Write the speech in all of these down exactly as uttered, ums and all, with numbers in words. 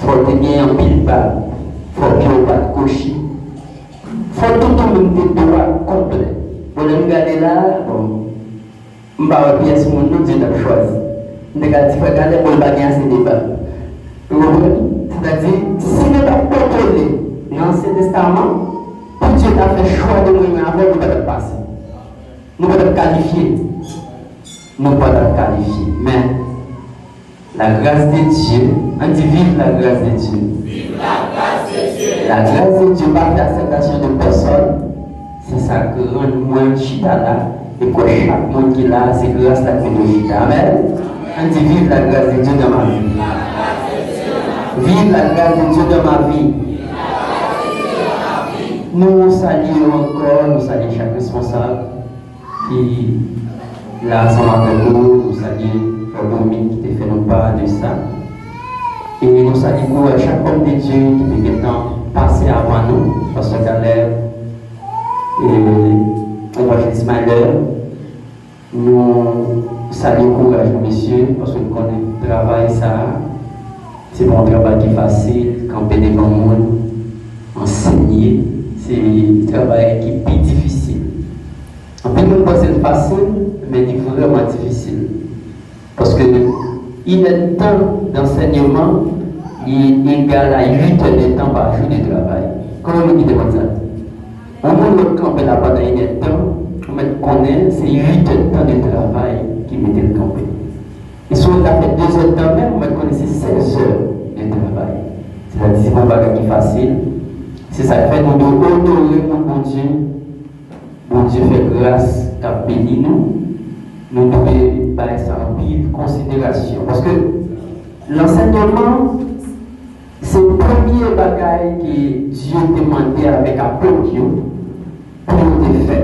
Fò w te gen anpil bab. Fò pye w pa t kwochi. Fò tout moun te dwat konplè. Bon, lè m gade la, bon, m pa wè pyès moun non Dye t ap chwazi. M te ka di, frè Kalèb, bon, l pa gen ase de bab. Ou konprann? Sètadi, si nou t ap kontwole nan Ansyen Testaman, pou Dye ta fè chwa de mwen menm avè w, nou pa t ap pase. Nou pa t ap kalifye. Nou pa t ap kalifye. Men, la grâce de Dieu, ann di, vive la grâce de Dieu. Vive la grâce de Dieu. La grâce de Dieu pa fè akseptasyon de pèsòn. Se sa k rann mwen chita la, e kwè chak moun ki la, se gras la k mete w chita. Amèn. Ann di, vive la grâce de Dieu dans ma vie. Vive la grâce de Dieu dans ma vie. Nou salye yo ankò, nou salye chak responsab ki la ansanm avèk nou, nou salye Frè Dominique ki te fè nou pa de sa. E nou salye kouraj chak òm de Dye ki te gentan pase avan nou, Pastè Caleb, e Evanjelis Myler. Nou salye kouraj nou, mesye, paske nou konnen travay sa a, se pa yon travay ki fasil, kanpe devan moun, ansenye, se travay ki pi difisil. Anpil moun panse l fasil, men li vrèman difisil. Paske inèdtan dansèyman, li egal a uit è de tan pa jou de travay. Konbyen moun ki te konn sa? Yon moun mèt kanpe la pandan inèdtan, ou mèt konnen se uit è de tan de travay ki mete l kanpe. E si w ta fè de zè de tan menm, ou mèt konnen se sèz è de travay. Sètadi, se pa yon bagay ki fasil. Se sa k fè nou dwe onore pou Bondye. Bondye fè gras k ap beni nou. Nou dwe bay sa anpil konsiderasyon. Paske lansèyman, se premye bagay ke Dye te mande avèk apot yo pou yo te fè.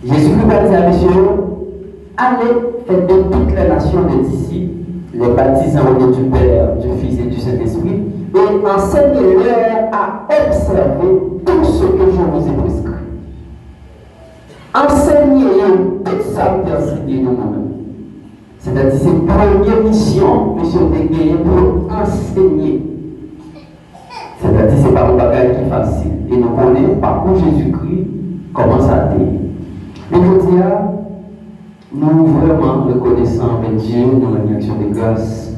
Jezikri pral di a mesye yo, allez, faites de toutes les nations des disciples, les baptisant au nom du Père, du Fils et du Saint-Esprit, et enseignez-leur à observer tout ce que je vous ai prescrit. Ansenye yo tout sa m te ansenye nou mwen menm. Sètadi, se premye misyon mesye yo te genyen pou yo ansenye. Sètadi, se pa yon bagay ki fasil. E nou konnen pakou Jezikri, kòman sa te ye. Men jodi a, nou vrèman rekonesan anvè Dye, nou rann li aksyon de gras,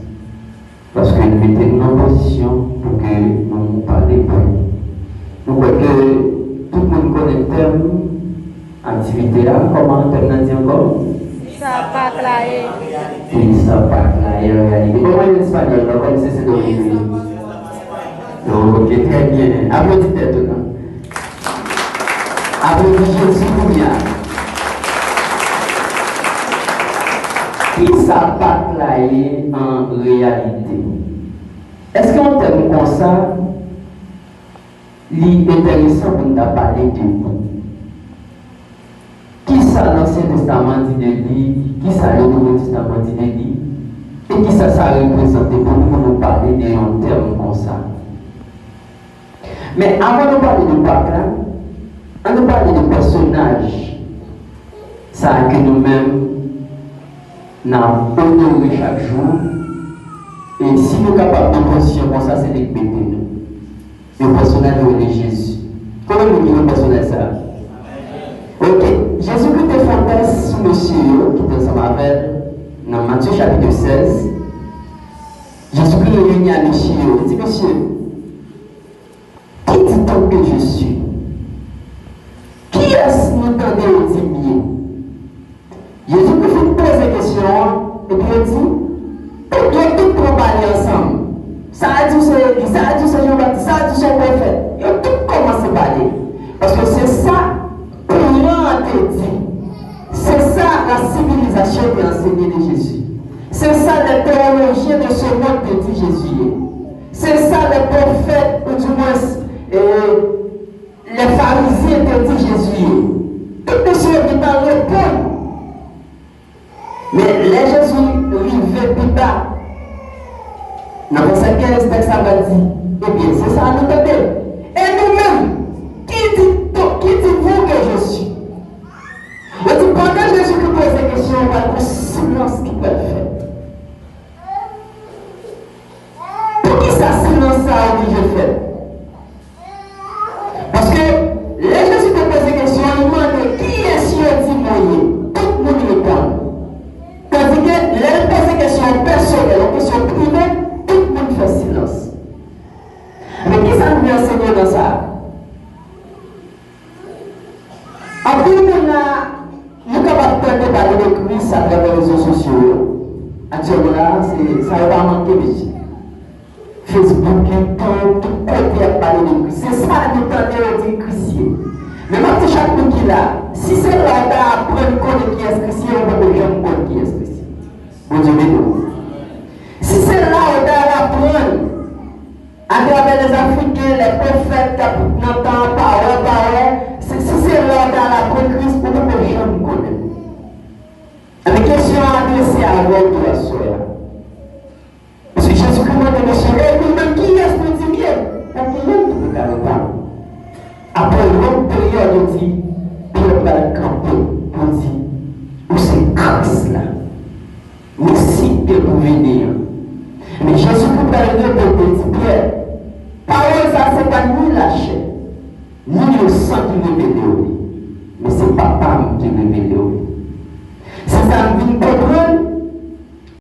paske l mete nou nan pozisyon pou ke nou pale pou li. Nou kwè ke tout moun konnen tèm aktivite a, kòman tèm nan di ankò? Pisa Pak la ye. Pisa Pak la ye an reyalite. Kòman an espanyòl la, kòm se se Dominiken? Ok, trè byen. Aplodi tèt ou non. Aplodi Jezi kounye a. Kisa Pak la ye an reyalite? Èske yon tèm konsa, li enteresan pou n ta pale de li? Kisa Lansyen Testaman di de li? Kisa le Nouvo Testaman di de li? E kisa sa reprezante pou nou, pou nou pale de yon tèm konsa? Men avan nou pale de Pak la, ann nou pale de pèsonaj sa a ke nou menm n ap onore chak jou. E si nou kapab nan pozisyon konsa, se li k mete nou. Yon pèsonaj yo rele Jezi. Konbyen moun ki konn pèsonaj sa a? Ok. Jezikri te fè yon tès sou mesye yo ki te ansanm avè l nan Matye chapit sèz. Jezikri reyini a mesye yo. Li di, mesye, qui dit-on que je suis? Kiyès nou tande yo di m ye? Jezikri fin poze kesyon an, epi yo di, tout, yo tout pran pale ansanm. Sa a di w se Eli, sa a di w se Jan Batis, sa a di w se yon pwofèt. Yo tout kòmanse pale. Paske se sa plan an te di. Se sa la sivilizasyon te ansenye de Jezi. Se sa les théologiens de ce monde te di Jezi ye. Se sa les prophètes, ou dimwens, e, les pharisiens te di Jezi ye. Tout mesye yo gentan reponn. Men lè Jezi rive pi ba, nan vèsè kenz, tèks la pral di, ebyen, se sa nou tande. Et nous-mêmes, qui dit, qui dites-vous que je suis? Yo di, pandan Jezikri poze kesyon an, pral gen yon silans ki pral fèt. Poukisa se pa manke, mesye. Facebook, YouTube, tout kote ap pale de Kris. Se sa nou tande yo di Kris ye. Men m ap di chak moun ki la, si se la w ta aprann konnen kiyès Kris ye, ou poko janm konn kiyès Kris ye. Bondye beni w. Si se la w ta aprann atravè lèzafriken, lèpwofèt k ap nan tan an, pawòl, pawòl, si se la w ta aprann Kris, ou poko janm konnen. Ebyen, kesyon an adrese avè w tou aswè a. Paske Jezikri mande mesye yo, "E nou menm, kiyès nou di m ye?" Pòkiyès nou te ka reponn? Apre yon long peryòd, yo di, Pyè pral kanpe pou di, "Ou se Kris la, Mesi ki te pou vini an." Men Jezikri pral repete, di, "Pyè, pawòl sa se pa ni lachè, ni lesan ki revele w li, men se Papa m ki revele w li." Se sa m vin konprann,